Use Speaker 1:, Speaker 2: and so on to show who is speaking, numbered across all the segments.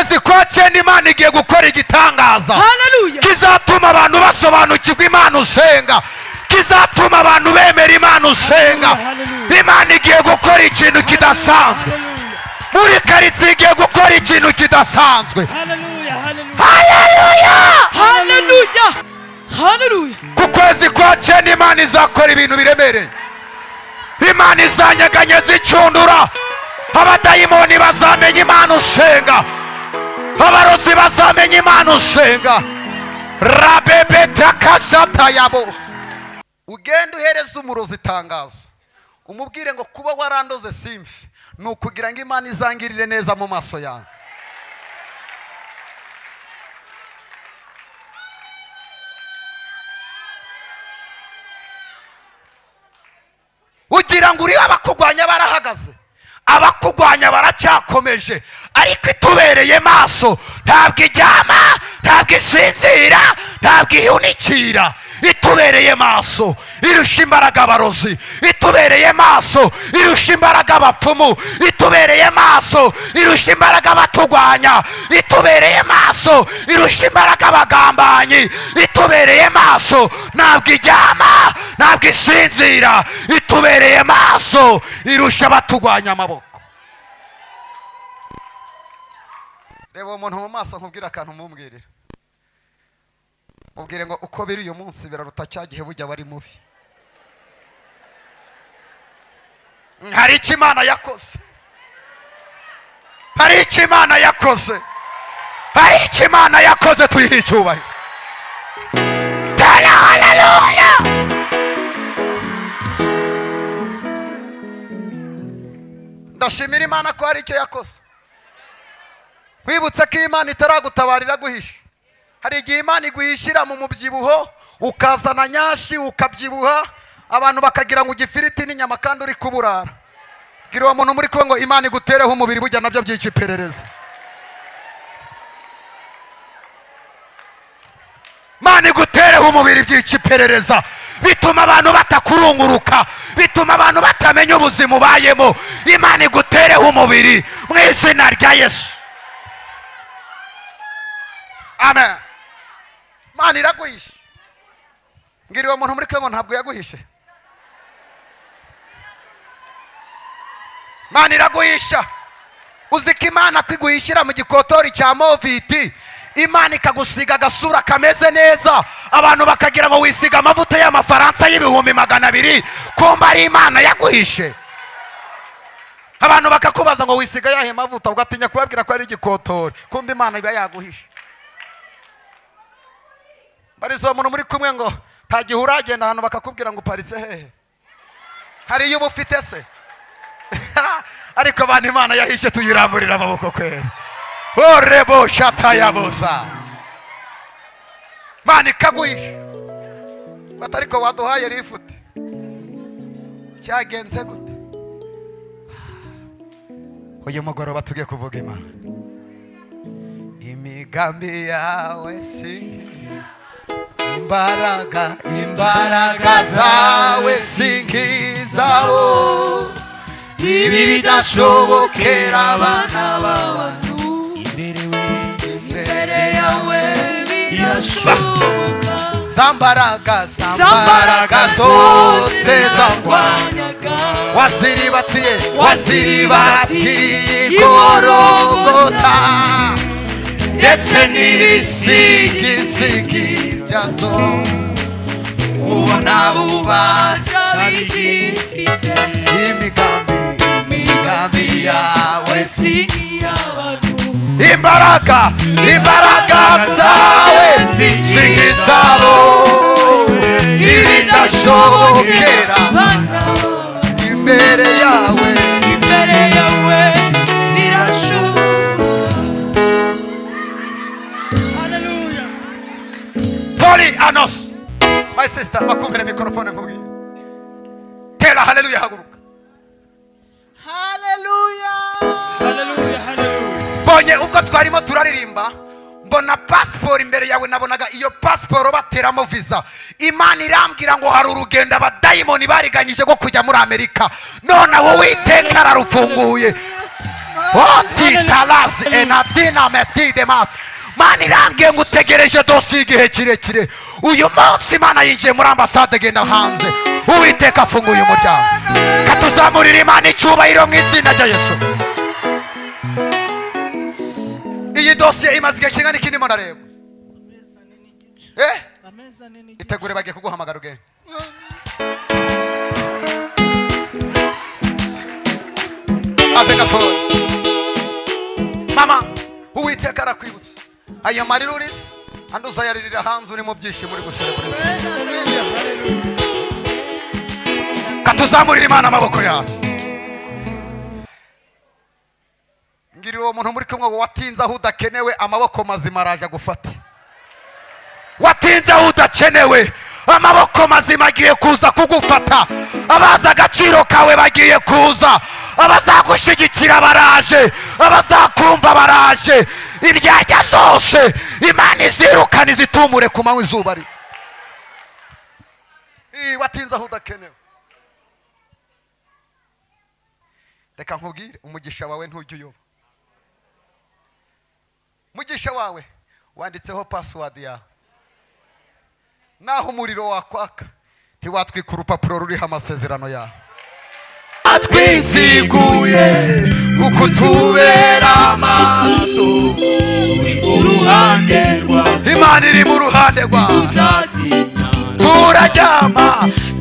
Speaker 1: Kwezi kwa cyenda Imana igiye gukora igitangaza
Speaker 2: Haleluya.
Speaker 1: kizatuma abantu basobanukirwa Imana usenga, kizatuma abantu bemera Imana usenga.
Speaker 3: Hallelujah.
Speaker 1: Imana igiye gukora ikintu kidasanzwe
Speaker 3: Hallelujah.
Speaker 1: muri karitsiye, igiye gukora ikintu kidasanzwe.
Speaker 3: Hallelujah. Hallelujah.
Speaker 1: Haleluya!
Speaker 2: Haleluya. Haleluya.
Speaker 1: Ku kwezi kwa cyenda Imana izakora ibintu biremereye. Imana izanyeganyeza incundura, abadayimoni bazamenya Imana usenga, abarozi bazamenya Imana usenga. Rabebetakashatayabo, ugende uhereze umurozi itangazo, umubwire ngo kuba warandoze simfi ni ukugira ngo Imana izangirire neza mu maso yawe. Ugira ngo uriho, abakurwanya barahagaze, abakugwanya baracyakomeje, ariko itubereye maso. Ntabwo iryama, ntabwo isinzira, ntabwo ihunikira. Itubereye maso irusha imbaraga abarozi, itubereye maso irusha imbaraga abapfumu, itubereye maso irusha imbaraga abatugwanya, itubereye maso irusha imbaraga abagambanyi. Itubereye maso, ntabwo iryama, ntabwo isinzira. Itubereye maso irusha abatugwanya amaboko. Reba uwo muntu mu maso, nkubwire akantu. Mubwirira, mubwire ngo uko biri uyu munsi biraruta cya gihe bujya wari mubi. Hari icyo Imana yakoze, hari icyo Imana yakoze, hari icyo Imana yakoze. Tuyihe icyubahiro. Tera haleluya! Ndashimira Imana ko hari icyo yakoze. Wibutse ko Imana itaragutabarira iraguhisha. Hari igihe Imana iguhishira mu mubyibuho, ukazana nyashi, ukabyibuha, abantu bakagira ngo ugifiriti n'inyama kandi uri kuburara. Bwira uwo muntu muri kumwe ngo Imana igutereho umubiri, bujya nabyo byica iperereza. Imana igutereho umubiri byica iperereza, bituma abantu batakurunguruka, bituma abantu batamenya ubuzima ubayemo. Imana igutereho umubiri mu izina rya Yesu, amen. Imana iraguhishe. Mbwira uwo muntu muri kumwe ngo ntabwo yaguhishe. Imana iraguhisha. Uzi ko Imana kwiguhishira mu gikotori cya moviti, Imana ikagusiga agasura kameze neza, abantu bakagira ngo wisiga amavuta y'amafaransa y'200,000, kumba ari Imana yaguhishe. Abantu bakakubaza ngo wisiga yahe mavuta, ugatinya kubabwira ko ari igikotori, kumba Imana iba yaguhishe. Bariza uwo muntu muri kumwe ngo nta gihe uragenda ahantu bakakubwira ngo uparitse hehe? Hari iyo uba ufite se? Ariko abantu Imana yahishe tuyiramburira amaboko kwera. Orebo shatayabosa, Imana ikaguhisha bati ariko waduhaye rifute, cyagenze gute? Uyu mugoroba tugiye kuvuga Imana. Imigambi yawe si imbaraga, imbaraga zawe si nk'izawo, ibidashobokera abana
Speaker 2: b'abantu
Speaker 3: Imbere we
Speaker 2: imbere yawe birashoboka.
Speaker 1: Zambaraga, zambaraga zose zangwanya, waziribatiye, waziribatiye igorogota, ndetse n'ibisigisigi byazo ubona bubasha
Speaker 2: bigifite.
Speaker 1: Imigambi, imigambi yawe
Speaker 2: si nk'iy'abantu.
Speaker 1: Imbaraga, imbaraga zawe si nk'izabo, ibidashobokera
Speaker 2: bana
Speaker 1: imbere yawe
Speaker 2: imbere yawe birashoboka.
Speaker 3: Hallelujah.
Speaker 1: Poli Anos, my sister, bakumpere mikorofone nkubwiye. Tera haleluya, haguruka.
Speaker 4: Haleluya.
Speaker 3: Hallelujah. Hallelujah.
Speaker 1: Mbonye ubwo twarimo turaririmba, mbona pasiporo imbere yawe. Nabonaga iyo pasiporo bateramo visa. Imana irambwira ngo hari urugendo abadayimoni bariganyije rwo kujya muri Amerika, none wowe Uwiteka ararufunguye. Otitalasi enatina metidemas. Mana irambwiye ngo utegereje dosiye igihe kirekire. Uyu munsi Imana yinjiye muri ambasade, genda hanze. Uwiteka afunguye umuryango. Katuzamurira Imana icyubahiro mu izina rya Yesu. Iyi dosiye imaze igihe kingana iki ndimo ndareba? Eh?
Speaker 4: Amezi 4.5.
Speaker 1: Itegure, bagiye kuguhamagara ugende. Ave gatoya. Mama, Uwiteka arakwibutsa. Ayo marira urize, andi uzayaririra hanze uri mu byishimo, uri guserebura. Katuzamurira Imana amaboko yacu. Ngirira uwo muntu muri kumwe ngo watinze aho udakenewe, amaboko mazima araje agufate. Watinze aho udakenewe, amaboko mazima agiye kuza kugufata. Abazi agaciro kawe bagiye kuza, abazagushyigikira baraje, abazakumva baraje. Indyarya zose Imana izirukana, izitumure ku manywa izuba riva. Ii, watinze aho udakenewe. Reka nkubwire, umugisha wawe ntujya uyoba. Umugisha wawe wanditseho password yawe. Naho umuriro wakwaka ntiwatwika urupapuro ruriho amasezerano yawe. Twiziguye kuko utubera amaso.
Speaker 2: Uri mu ruhande rwacu.
Speaker 1: Imana iri mu ruhande rwawe.
Speaker 2: Tuzatinya.
Speaker 1: Turaryama,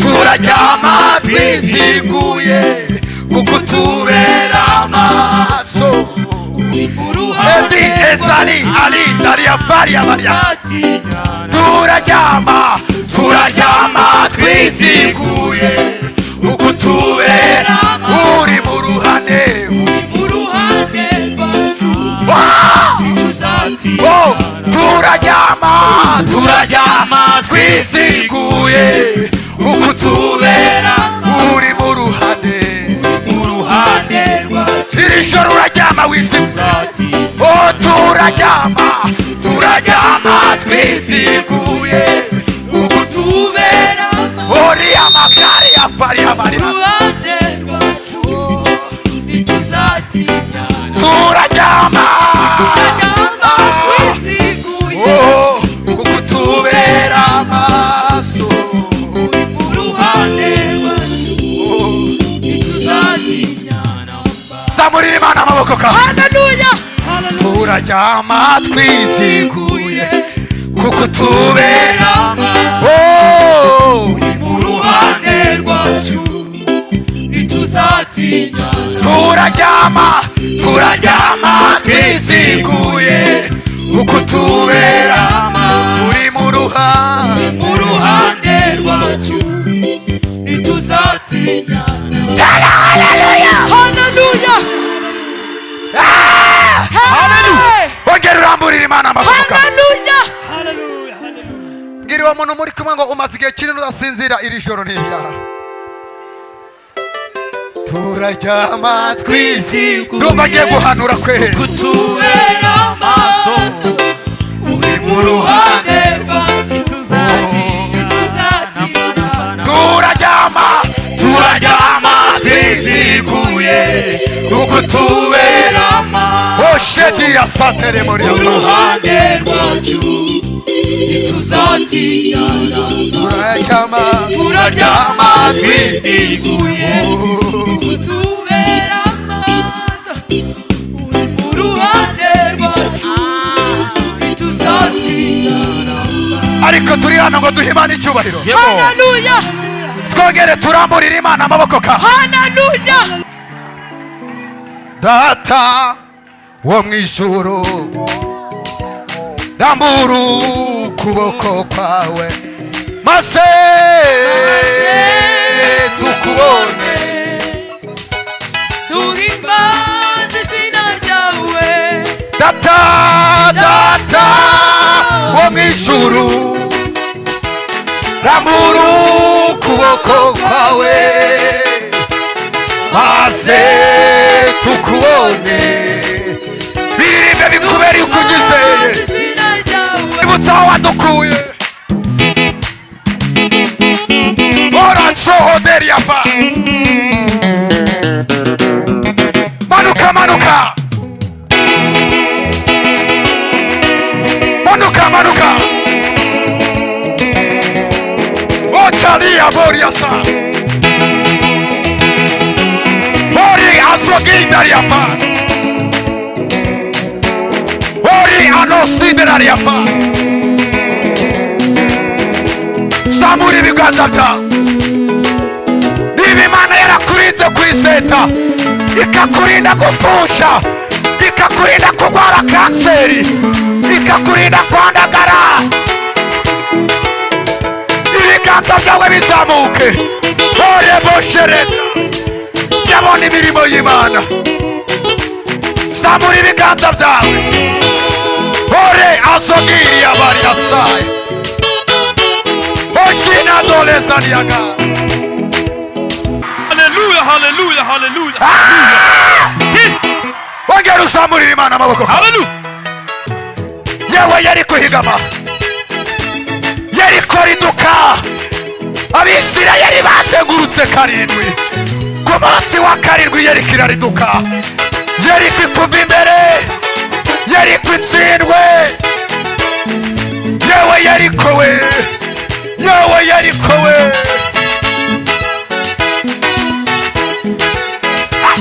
Speaker 1: turaryama twiziguye kuko utubera amaso.
Speaker 2: Uri mu ruhande
Speaker 1: Edi Ezali Ali Daria Faria Maria.
Speaker 2: Tuzatinya.
Speaker 1: Turaryama, turaryama twiziguye kuko utubera, uri mu ruhande.
Speaker 2: Uri mu ruhande rwacu.
Speaker 1: Ah!
Speaker 2: Tuzatinya.
Speaker 1: Oh, turaryama, turaryama twiziguye kuko utubera, uri mu ruhande.
Speaker 2: Mu ruhande rwacu.
Speaker 1: Iri joro uraryama wiziguye.
Speaker 2: Tuzatinya.
Speaker 1: Oh, turaryama, turaryama twiziguye kuko
Speaker 2: Tubera
Speaker 1: uri amagare ya Faria Maria.
Speaker 2: ruhande rwacu ntituzatinya.
Speaker 1: Turaryama.
Speaker 2: Turaryama twiziguye.
Speaker 1: Oh, kuko utubera amaso.
Speaker 2: Uri mu ruhande rwacu ntituzatinya namba.
Speaker 1: Zamurira Imana amaboko kawe.
Speaker 2: Haleluya.
Speaker 1: Turaryama twiziguye kuko utubera.
Speaker 2: Amaso.
Speaker 1: Oh,
Speaker 2: Uri mu ruhande rwacu ntituzatinya.
Speaker 1: Turaryama, turaryama twiziguye kuko utubera, uri mu ruhande.
Speaker 2: Mu ruhande rwacu ntituzatinya.
Speaker 1: Haleluya.
Speaker 2: Haleluya.
Speaker 1: Ah!
Speaker 2: Haleluya.
Speaker 1: Ongera uramburira Imana amaboko kawe.
Speaker 2: Haleluya.
Speaker 3: Haleluya, haleluya.
Speaker 1: Mbwira uwo muntu muri kumwe ngo umaze igihe kinini udasinzira, iri joro ntibyaha. Turaryama
Speaker 2: Twiziguye.
Speaker 1: Ndumva ngiye guhanura kweri.
Speaker 2: Kutubera amaso, uri mu ruhande rwacu ntituzatinya.
Speaker 1: Turaryama, turaryama twiziguye kuko utubera. Oshedi ya satere muri
Speaker 2: Mu ruhande rwacu ntituzatinya.
Speaker 1: Turaryama,
Speaker 2: Turaryama twiziguye kutubera amaso, uri mu ruhande rwacu ntituzatinya.
Speaker 1: Ariko turi hano ngo duhe Imana icyubahiro.
Speaker 2: Haleluya.
Speaker 1: Twongere turamburire Imana amaboko ka.
Speaker 2: Haleluya.
Speaker 1: Data wo mu ijuru, rambura ukuboko kwawe maze tukubone.
Speaker 2: Duhimbaze izina ryawe.
Speaker 1: Data, data wo mu ijuru, rambura ukuboko kwawe maze tukubone. Biririmbe bikubere uko ubyizeye.
Speaker 2: Izina ryawe.
Speaker 1: Ibutsa aho wadukuye. Orasohoderiyafa. Manuka, manuka. Boria sa Ori azogindaria pa Ori anosideraria pa. Zamura ibiganza byawe. Niba Imana yarakurinze ku iseta, ikakurinda gupfusha, ikakurinda kurwara kanseri, ikakurinda kwandagara, ibiganza byawe bizamuke. Oreboshereda, ndabona imirimo y'Imana. Zamura ibiganza byawe. Ore azogiriya bariasaye oshina dolezariaga.
Speaker 3: Haleluya, haleluya, haleluya.
Speaker 1: Wongera uzamurira Imana amaboko.
Speaker 3: Haleluya.
Speaker 1: Yewe, yari kuhigama, Yeriko riduka. Abisirayeli bazengurutse karindwi, ku munsi wa karindwi Yeriko irariduka. Yeriko ikuva imbere, Yeriko itsindwe. Yewe Yeriko we, yewe Yeriko we! Ah!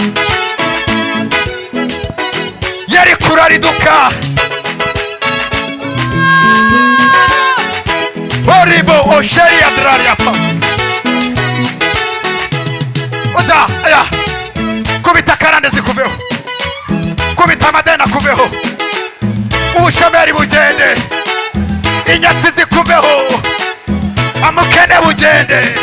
Speaker 1: Yeriko urariduka. Oribo osheri adrariapa uza aya. Kubita karande zikuveho, kubita amadeni akuveho, ubushomeri bugende, inyatsi zikuveho, amukene bugende.